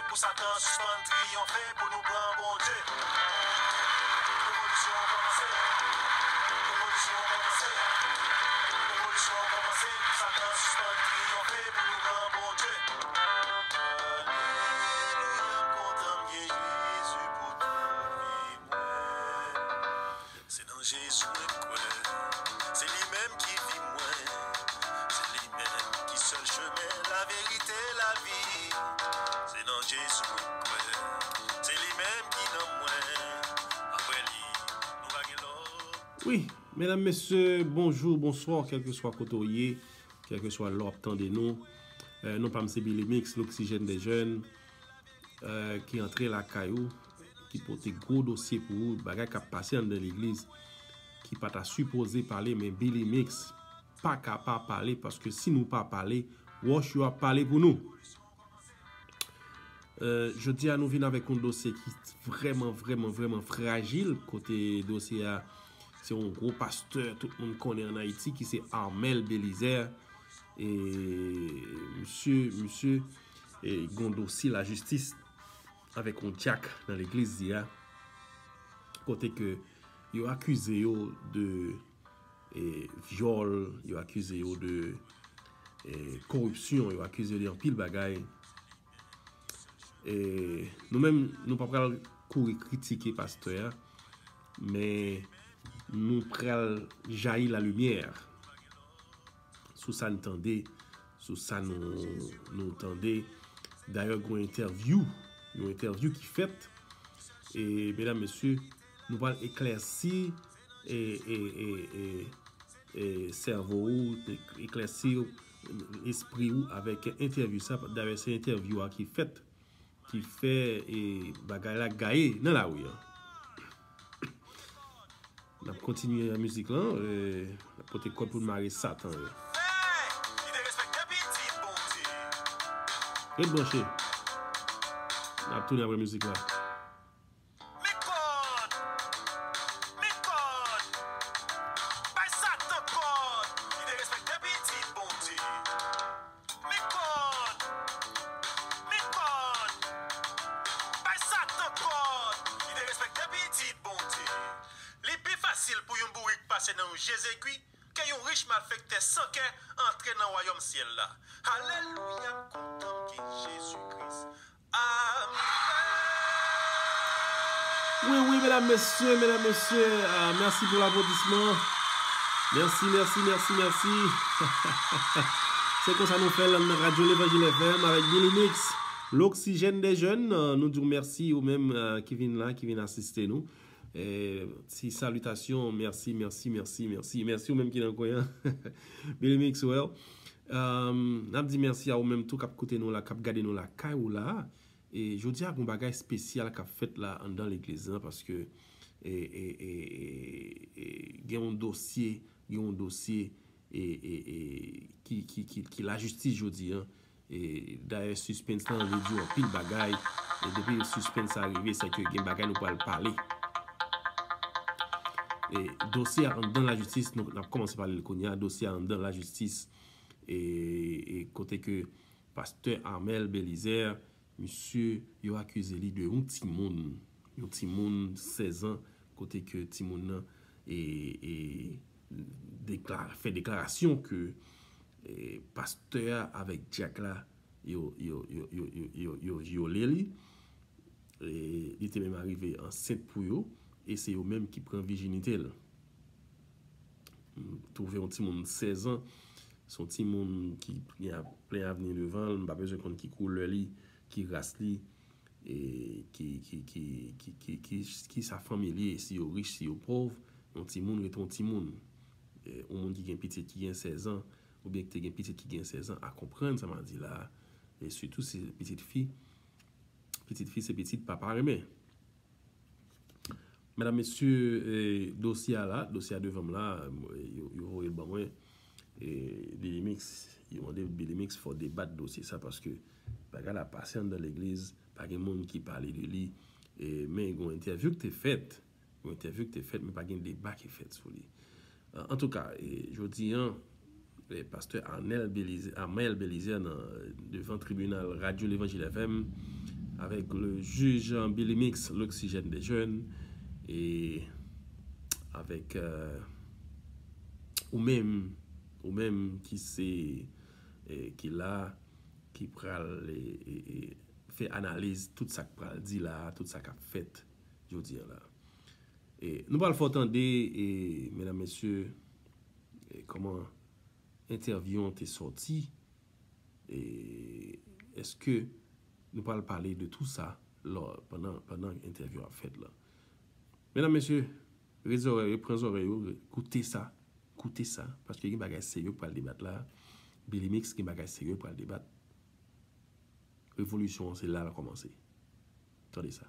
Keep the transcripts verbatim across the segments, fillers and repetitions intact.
Pou Satan sispann triyonfe, pou nou pran Bondye. Revolisyon an kòmanse. Revolisyon an kòmanse. Revolisyon an kòmanse. Pou Satan sispann triyonfe, pou nou pran Bondye. Alelouya, m kontan m gen Jezi pou tout vi mwen. Se nan Jezi mwen kwè. Se li menm ki vi mwen. Se li menm ki sèl chemen, laverite, lavi. Se nan Jezi mwen kwè. Se li menm ki nan mwen. Apre li, nou pa gen lòt. Wi, medam, mesye, bonjou, bonswa, kèlkeswa kote w ye, kèlkeswa lè w ap tande nou. Eh, non pa m se Billy Mix, L'Oxygène des Jeunes, eh, ki antre lakay ou, ki pote gwo dosye pou ou, bagay k ap pase anndan legliz, ki pa ta sipoze pale, men Billy Mix pa ka pa pale, paske si nou pa pale, wòch yo ap pale pou nou. Eh, jodi a, nou vin avèk yon dosye ki vrèman, vrèman, vrèman frajil, kote dosye a, se yon gwo pastè, tout moun konnen ann Ayiti, ki se Armel Belizaire. E misye, misye, e, gen yon dosye lajistis avèk yon dyak nan legliz li a, kote ke yo akize yo de, e, vyòl, yo akize yo de, e, koripsyon, yo akize yo de anpil bagay. E nou menm, nou pa pral kouri kritike pastè a, men nou pral jayi lalimyè sou sa n tande, sou sa nou, nou tande. Dayè, gen yon entèvyou, yon entèvyou ki fèt. E, medam, mesye, nou pral eklèsi, e, e, e, e, e, sèvo ou, eklèsi espri ou avèk entèvyou sa. Dayè, se entèvyou a ki fèt, ki fè, e, bagay la gaye nan lari an. N ap kontinye mizik lan, e, n ap pote kòd pou n mare Satan yo. Ret branche. N ap tounen apre mizik la. Men kòd! Men kòd! Bay Satan kòd! Li derespekte pitit Bondye. Men kòd! Men kòd! Bay Satan kòd! Li derespekte pitit Bondye. Li pi fasil pou yon bourik pase nan yon je zegwi ke yon rich malfektè san kè antre nan wayòm syèl la. Alelouya, m kontan m gen Jezi Kris. Wi, wi, medam, mesye, medam, mesye, ah, mèsi pou laplodisman. Mèsi, mèsi, mèsi, mèsi. Se konsa nou fè l nan Radyo Levanjil F M avèk Billy Mix, L'Oxygène des Jeunes. Ah, nou di w mèsi ou menm, ah, ki vin la, ki vin asiste nou. Eh, ti salitasyon, mèsi, mèsi, mèsi, mèsi. Mèsi ou menm ki nan kwen an. Billy Mix, well. Um, n ap di mèsi a ou menm tou k ap koute nou la, k ap gade nou lakay ou la. E jodi a, gon bagay espesyal k ap fèt la anndan legliz lan, paske, e, e, e, e, e, gen yon dosye, gen yon dosye, e, e, e, ki, ki, ki, ki lajistis jodi a. E, dayè, sispens lan vle di anpil bagay. E depi sispens sa rive, se ke gen bagay nou pral pale. E dosye a anndan lajistis, nou, n ap kòmanse pale l kounye a, dosye a anndan lajistis, e, e kote ke pastè Armel Belizaire, misye, yo akize li de yon timoun, yon timoun sèz an, kote ke timoun nan, e, e, dekla-, fè deklarasyon ke, e, pastè a avèk dyak la, yo, yo, yo, yo, yo, yo, yo vyole li. E li te menm arive ansent pou yo, e se yo menm ki pran vijinite l. M twouve yon timoun sèz an, se yon timoun ki gen ap-, plen avni devan l, m pa bezwen konn ki koulè li, ki ras li, e ki, ki, ki, ki, ki, ki, ki sa fanmi li ye, si yo rich, si yo pòv, yon timoun rete yon timoun. E yon moun ki gen pitit ki gen sèz an, oubyen ki te gen pitit ki gen sèz an, a konprann sa m a di la a, e sitou si se pitit fi, pitit fi se pitit papa renmen. Medam, mesye, e, dosye a la, dosye a devan m la, yo, yo voye l ban mwen. E, Billy Mix, yo mande Billy Mix fò debat dosye sa, paske bagay la pase anndan legliz, pa gen moun ki pale de li. E, men gen yon entèvyou ki te fèt, yon entèvyou ki te fèt, men pa gen deba ki fèt sou li. An, antouka, e, jodi a, e, pastè Arnel Belizaire, Armel Belizaire nan, devan tribinal Radyo Levanjil F M, Avec le juge Billy Mix, l'oxygène des jeunes, et avec euh, ou menm, ou menm ki se, eh, ki la, ki pral eh, eh, eh, fè analiz tout sa k pral di la, tout sa k ap fèt jodi a la. E nou pral fè w tande, e, medam, mesye, e, kòman entèvyou an te sòti. E èske nou pral pale de tou sa lò, pandan, pandan entèvyou a ap fèt la? Medam, mesye, rete zòrèy yo, pran zòrèy yo, koute sa, koute sa, paske gen bagay serye k pral debat la. Billy Mix, gen bagay serye k pral debat. Revolisyon an, se la l kòmanse. Tande sa.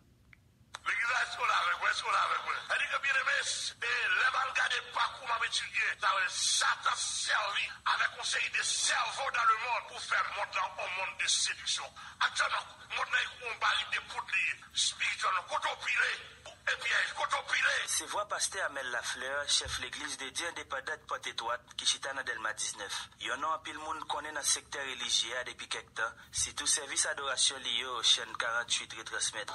Legliz la, èske w la avèk mwen? Èske w la avèk mwen? Sa di ke, byeneme, e lè m al gade pakou m ap etidye, sa vle Satan sèvi avèk yon seri de sèvo dans le monde pou fè mond lan yon mond de sediksyon. Aktyèlman, mond lan, yon baril de poud li ye. Espirityèlman, kote w pile, e pyèj, kote w pile. Se vwa pastè Amel Lafleur, chèf legliz de Dye endepandant Pòt Etwat, ki chita nan Dèlma diznèf. Yon non anpil moun konnen nan sektè relijye a depi kèk tan, sitou sèvis adorasyon li yo, Chèn karanntuit retransmèt.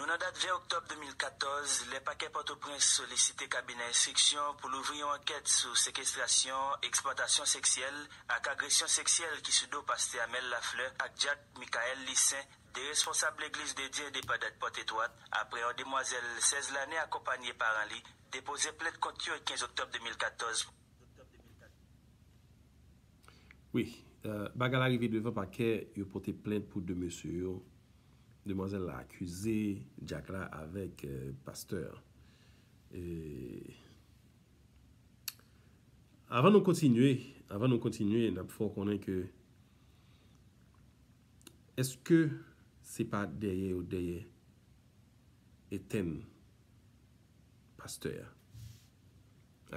Nou nan dat ven oktòb de mil katòz, lè pakè Pòtoprens solisite kabinè enstriksyon pou louvri yon ankèt sou sekestrasyon, eksplwatasyon seksyèl ak agresyon seksyèl ki sou do pastè Amel Lafleur ak dyak Michael Lissaint, de responsab Legliz de Dye endepandant Pòt Etwat, apre yon demwazèl sèz lane akonpanye paran li, depoze plent kont yo kenz oktòb de mil katòz. Wi, euh, bagay la rive devan pakè, yo pote plent pou de mesye yo. Demwazèl la akize dyak la avèk euh, pastè. E avan nou kontinye, avan nou kontinye, n ap fè w konnen ke èske se pa dèyè yo dèyè etèn pastè a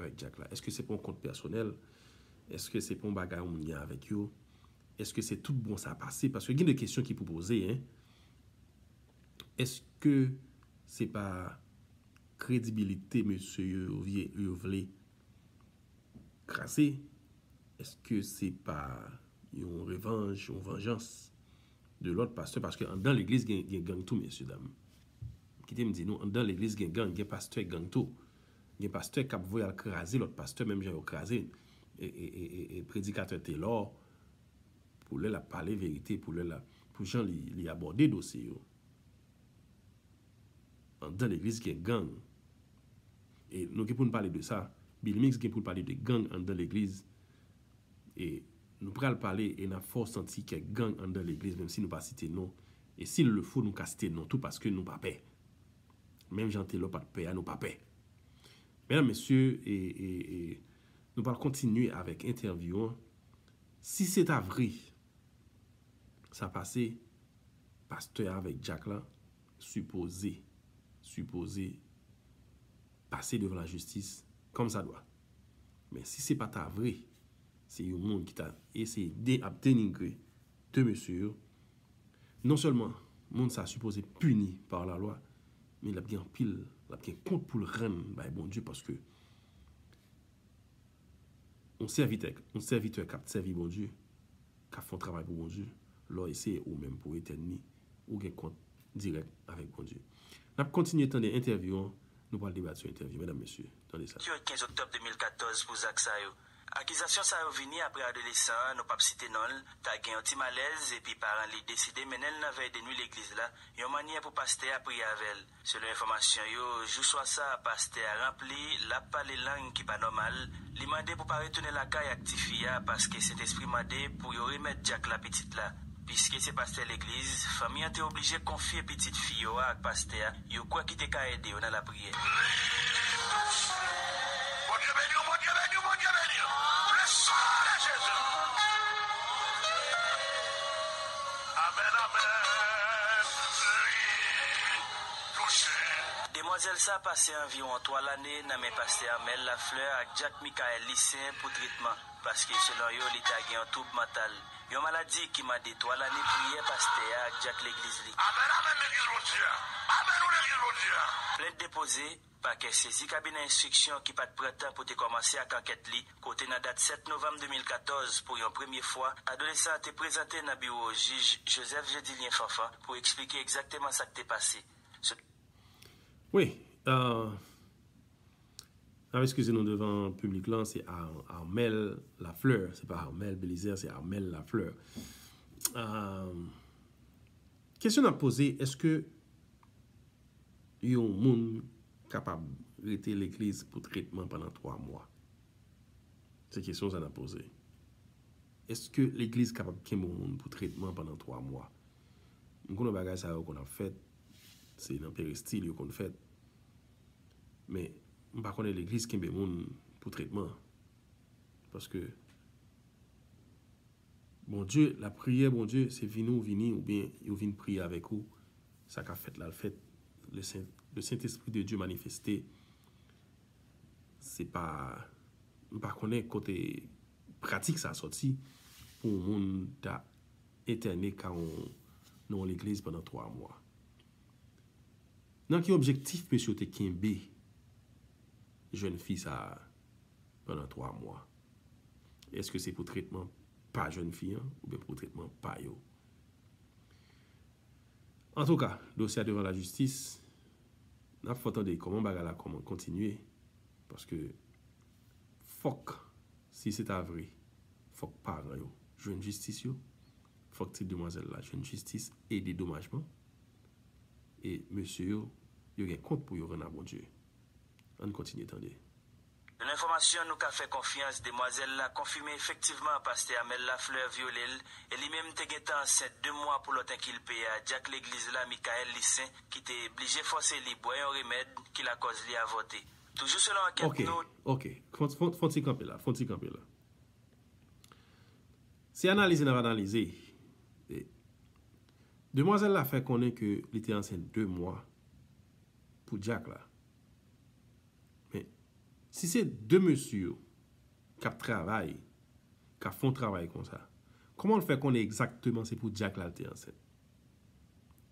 avèk dyak la? Èske se pa yon kont pèsonèl? Èske se pa yon bagay yon moun gen avèk yo? Èske se tout bon sa pase? Paske gen de kesyon ki pou poze, en. Èske se pa kredibilite mesye yo, yo vye, yo vle kraze? Èske se pa yon revanj, yon vanjans de lòt pastè? Paske anndan legliz gen, gen gang tou, mesye dam. Kite m di nou, anndan legliz gen gang, gen pastè gang tou. Gen pastè k ap voye al kraze lòt pastè, menm jan yo kraze e, e, e, e, e predikatè Telò, pou lè l ap pale verite, pou lè l ap, pou jan li, li abòde dosye yo. Anndan legliz gen gang. E nou gen pou n pale de sa. Billy Mix gen pou l pale de gang anndan legliz. E nou pral pale e n ap fè w santi kèk gang anndan legliz, menm si nou pa site non. E s'il le faut, nou ka site non tou paske nou pa pè. Menm jan Telò pa t pè a, nou pa pè. Medam, mesye, e, e, e, nou pral kontinye avèk entèvyou an. Si se ta vre, sa pase, pastè a avèk dyak la sipoze, sipoze pase devan lajistis kòmsadwa. Men si se pa ta vre, se yon moun ki ta eseye de, ap denigre de mesye yo, non sèlman moun sa sipoze pini pa lalwa, men l ap gen anpil, l ap gen kont pou l rann bay Bondye, paske yon sèvitè, yon sèvitè k ap sèvi Bondye, k ap fè yon travay pou Bondye, lè w eseye ou menm pou w etèn li, ou gen kont dirèk avèk Bondye. N ap kontinye tande entèvyou an, nou pral debat sou entèvyou, medam, mesye, tande sa. Yo kenz oktòb de mil katòz pou zak sa yo. Akizasyon sa yo vini apre adolesan an, nou p ap site non l, ta gen yon ti malèz epi paran li deside mennen l nan vèy de nwi legliz la, yon mannyè pou pastè a priye avè l. Selon enfòmasyon yo, jou swa sa, pastè a ranpli, l ap pale lang ki pa nòmal, li mande pou pa retounen lakay ak tifi a paske Sentespri mande pou yo remèt dyak la pitit la. Piske se pastè legliz, fanmi an te oblije konfye pitit fi yo a ak pastè a, yo kwè ki te ka ede yo nan lapriyè. Bondye beni w, Bondye beni w, Bondye beni w. Le sang de Jésus. Amèn, amèn. Li touche. Demwazèl sa pase anviwon twa lane nan men pastè Amel Lafleur ak dyak Michael Lissaint pou tretman, paske selon yo, li ta gen yon twoub mantal. Yon maladi ki mande twa lane priyè pastè a ak dyak legliz li. Amèn, amèn, legliz Bondye a. Amèn, ou Plent depoze, pakè sezi kabinè enstriksyon ki pa t pran tan pou te kòmanse ak ankèt li, kote nan dat sèt novanm de mil katòz, pou yon premye fwa, adolesan an te prezante nan biwo jij Joseph Jedilien Fanfan pou eksplike egzakteman sa k te pase. Se Wi, euh, n ap eskize nou devan piblik lan, se Ar- Armel Lafleur, se pa Armel Belizaire, se Armel Lafleur. Euh, kesyon n ap poze, èske yon moun kapab rete legliz pou tretman pandan twa mwa? Se kesyon sa n ap poze. Èske legliz kapab kenbe yon moun pou tretman pandan twa mwa? M konnen bagay sa yo konn ap fèt, se nan peristil yo konn fèt. Men, m pa konnen legliz kenbe moun pou tretman. Paske Bondye, lapriyè Bondye, se vini ou vini, oubyen yo vin priye avèk ou. Sa k ap fèt la, l fèt. Le Sen- le Sentespri de Dye manifeste. Se pa, m pa konnen kote pratik sa sòti pou yon moun ta entène ka yon, nan yon legliz pandan twa mwa. Nan ki objektif mesye yo te kenbe jèn fi sa a pandan twa mwa? Èske se pou tretman pa jèn fi an oubyen pou tretman pa yo? Antouka, dosye a devan lajistis, n ap fè w tande kòman bagay la kòman kontinye, paske fòk, si se ta vre, fòk paran yo jwenn jistis yo, fòk ti demwazèl la jwenn jistis e dedomajman, e mesye yo, yo gen kont pou yo rann a Bondye. Ann kontinye tande. Selon enfòmasyon nou ka fè konfyans, demwazèl la konfime efektivman pastè Amel Lafleur vyole l, e li menm te gentan ansent de mwa pou lòt enkilpe a, dyak legliz la, Michael Lissaint, ki te blije fòse li bwè yon remèd ki lakòz li avòte. Toujou selon ankèt nou. Ok, ok. Fon, fon, fon ti kanpe la, fon ti kanpe la. Se analize n ap analize. E, demwazèl la fè konnen ke li te ansent de mwa pou dyak la. Men, si se de mesye yo k ap travay, k ap fè yon travay konsa, kòman l fè konnen egzakteman se pou dyak la l te ansent?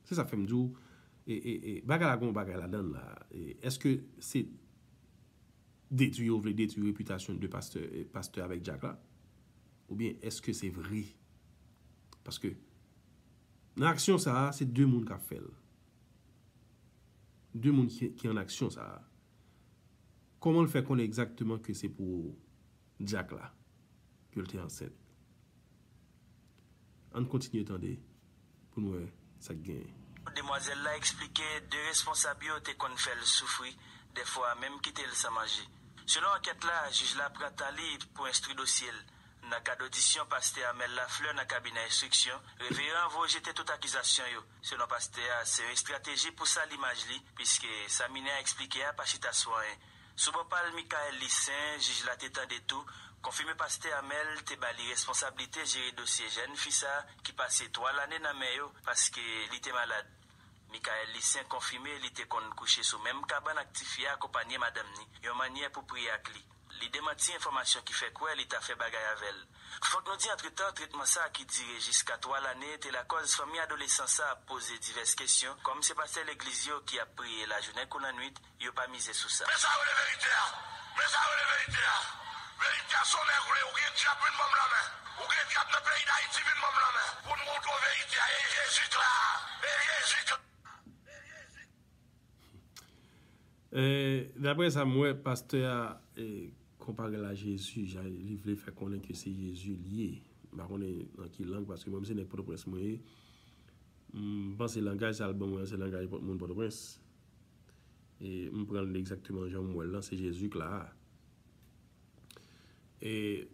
Se sa k fè m di w, e, e, e, bagay la gen yon bagay ladan l la. E, èske se detwi yo vle detwi repitasyon de pastè, e, pastè avèk dyak la? Oubyen èske se vre? Paske nan aksyon sa a, se de moun k ap fè l. De moun ki, ki an aksyon sa a. Kòman l fè konnen egzakteman ke se pou dyak la ke l te ansent? Ann kontinye tande pou n wè sa k genyen. Demwazèl la eksplike de responsab yo te konn fè l soufri, dèfwa menm kite l san manje. Selon ankèt la, jij la pran tan li pou enstwi dosye l. Nan kad odisyon pastè Amel Lafleur nan kabinè enstriksyon, reveran an voye jete tout akizasyon yo. Selon pastè a, se yon estrateji pou sal imaj li, piske sa minè a eksplike a pa chita sou anyen. Sou bò pa l, Michael Lissaint, jij la te tande tou, konfime pastè Amel te ba li responsablite jere dosye jèn fi sa a ki pase twa lane nan men yo paske li te malad. Michael Lissaint konfime li te konn kouche sou menm kabann ak tifi a akonpanye madanm ni, yon mannyè pou priye ak li. Li demanti enfòmasyon ki fè kwè li ta fè bagay avè l. Fòk nou di antretan, tretman sa a ki dire jiska twa lane te lakòz fanmi adolesan sa a ap poze divès kesyon, kòm se pastè legliz yo ki ap priye lajounen kou lannwit, yo pa mize sou sa. Men sa yo rele verite a! Men sa yo rele verite a! Verite a se yon nèg vle, ou gen dyab, vin ban m lanmen. Ou gen dyab nan peyi Dayiti, vin ban m lanmen. Pou n montre w verite a, e Jezi k la! E Jezi k la! E, daprè sa m wè, pastè a, e, konpare l a Jezi, li vle fè konnen ke se Jezi l ye. M pa konnen nan ki lang, paske mwen se nèg Pòtoprens mwen ye. M panse langaj sa l ban mwen an, se langaj moun Pòtoprens. E m pran l egzakteman jan m wè l lan, se Jezi k la a. E